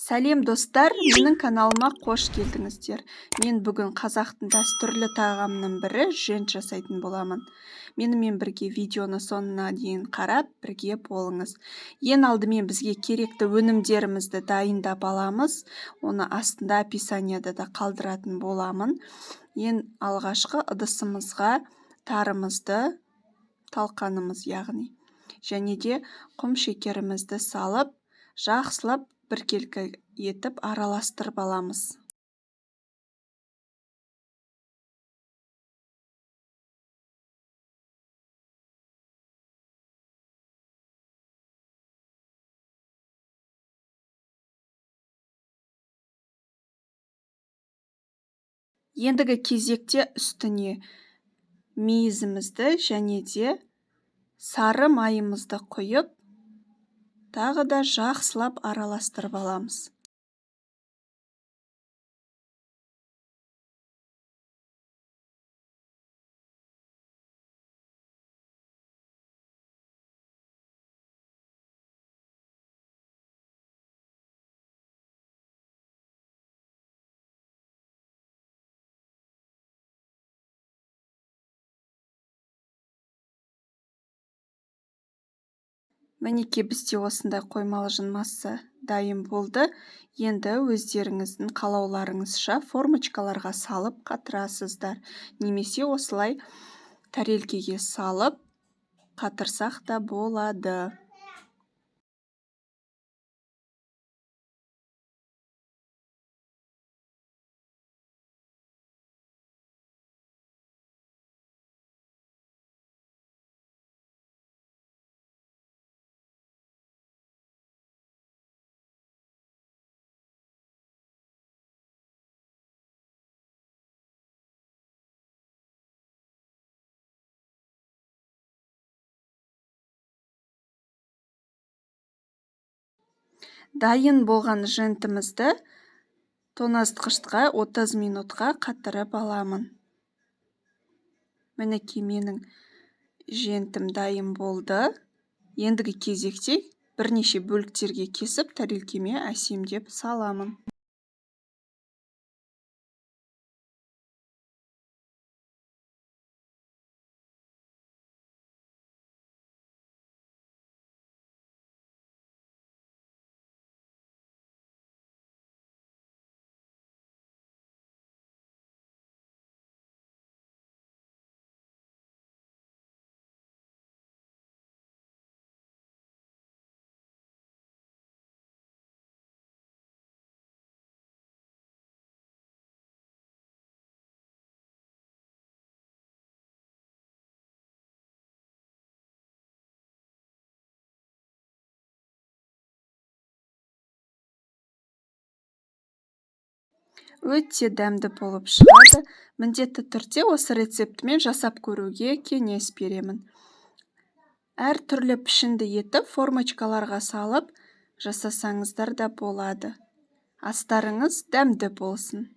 Сәлем, достар! Менің каналыма қош келдіңіздер. Мен бүгін қазақтың дәстүрлі тағамының бірі жент жасайтын боламын. Менімен бірге видеоны соңына дейін қарап, бірге болыңыз. Ең алдымен бізге керекті өнімдерімізді дайындап аламыз. Оны астында описанияда да қалдыратын боламын. Ең алғашқы ыдысымызға тарымызды, талқанымыз яғни, және де құм шекерімізді салып, жақсылап біркелкі етіп араластырып аламыз. Ендігі кезекте үстіне мейізімізді және де сары майымызды құйып, тағы да жақсылап араластырып аламыз. Мінекей, бізде осындай қоймалжың масса дайын болды. Енді өздеріңіздің қалауларыңызша формочкаларға салып қатырасыздар. Немесе осылай тарелкеге салып қатырсақ та болады. Дайын болған жентімізді тоңазытқышқа 30 минутқа қатырып аламын. Мінекей, менің жентім дайын болды. Ендігі кезекте бірнеше бөліктерге кесіп, тарелкеме әсемдеп саламын. Өте дәмді болып шығады. Міндетті түрде осы рецептімен жасап көруге кеңес беремін. Әр түрлі пішінді етіп формочкаларға салып жасасаңыздар да болады. Астарыңыз дәмді болсын.